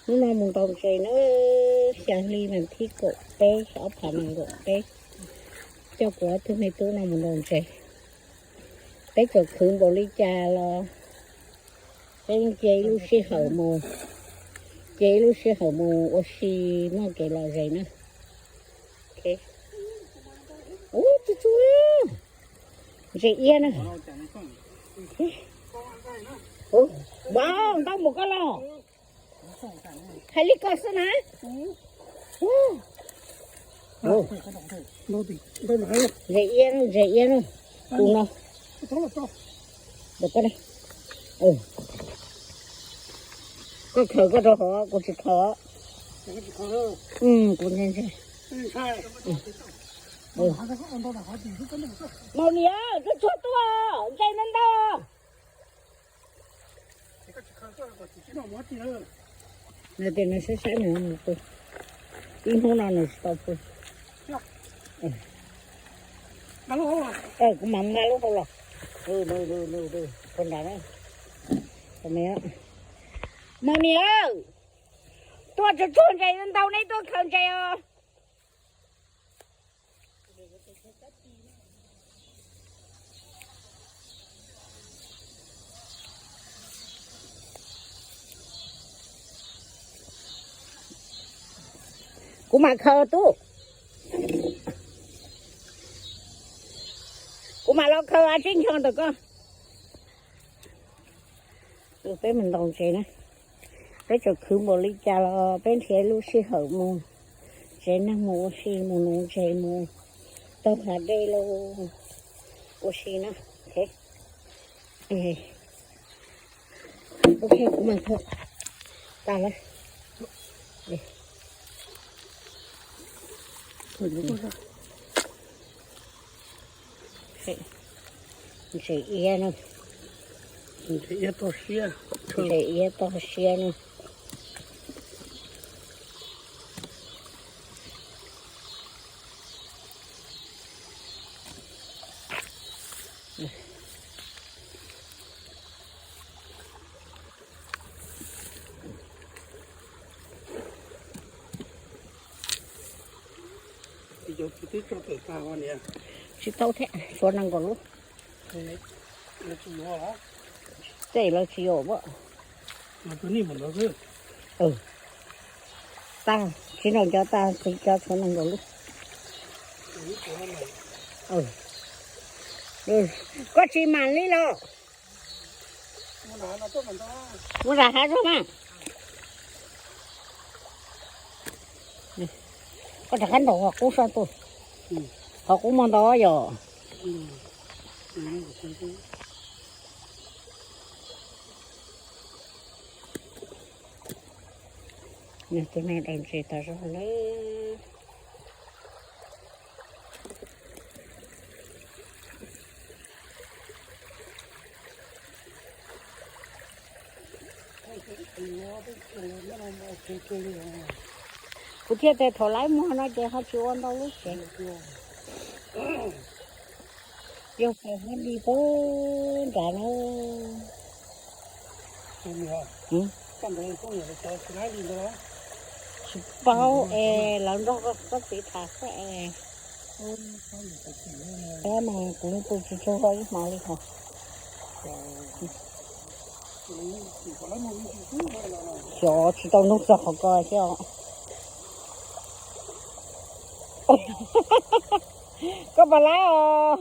Hnub no mus ntaus ntses na, xya hli mas thib kaum peb, ob phav nees nkaum peb, coj kuv ob tug me tub no mus ntaus ntses. Peb txawm khwv npaum li cas los peb cia ib lub sij hawm mus, cia ib lub sij hawm mus ua si, muaj kev lom zem na. Ub, txu txu, ntses iab na. Ua, ntau mus koj los. Hais li ko xwb na. Ntses iab, ntses iab na. Tus no. Koj khaws koj rau hauv, kuv tsis khaws. Kuv ntse ntse. Maum Lis, tsuag tsuag tuaj, ntses ntau ntau. Nws tias nws saib saib nws mus pw, ib hnub no nws tsis tau pw. Kuv mam nqa lub hau los. Maum Lis, tuaj tsuag tsuag ntses ntau, neb tuaj khaws ntses os. Kuv mam khaws tub. Kuv mam los khaws a tsib ncho ntawm koj. Peb mus ntaus ntses na. Peb tseem khwv npaum li cas los peb nrhiav lub sij hawm mus, tsev neeg mus ua si, mus nuv ntses, mus taug hav dej los ua si na. Ok, kuv mam khaws tas lawm. Ntses iab no. Ntses iab toj siab, ntses iab toj siab no. Tsis tau thiab, tshuav nees nkaum lub. Tej lawv tsis yuav. Tag, tsis nrog cov tag, tsis cov tshuav nees nkaum lub. Koj tsis mam li los. Mus nram hav zog mas. Koj rov qab ntaus qhov qub sab tuaj. Qhov qub muaj ntau yom. Tus no daws ntses tas zog lawm. Kuv thiaj tias thaum lawv muag no ces ho tsis ua ntau lub tsev. Yog pes hab li pab nrad na. Tsis paub es lawv nrog koj txiv tham xwb es. Tab mas kuv tus tsis tshua ib hmos li hos. Xyov tsis tau nug txog qhov ko thiab os. Koj puas laib os?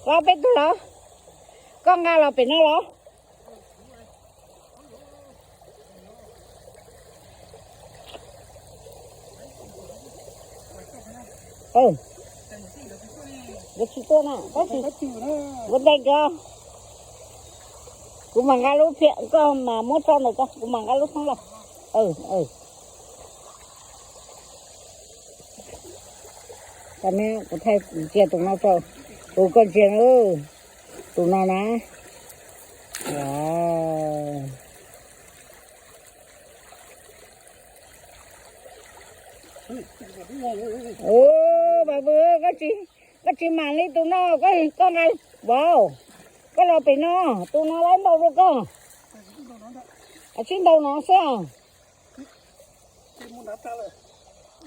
Laib peb tug los? Koj nqa los pem no los? Kuv tsis tuaj na, kuv ntes koj. Kuv mam nqa lub phiab, koj mam muab tso ntawm ko, kuv mam nqa lub thoob los. Kuv thaij ntsia tus no rau, tus koj ntsia, tus no na. Koj tsis, koj tsis mam li tus no, koj, koj nqa, vauv, koj los pem no, tus no laib ntau rau koj. Sib ntaus no xwb.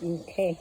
Ok.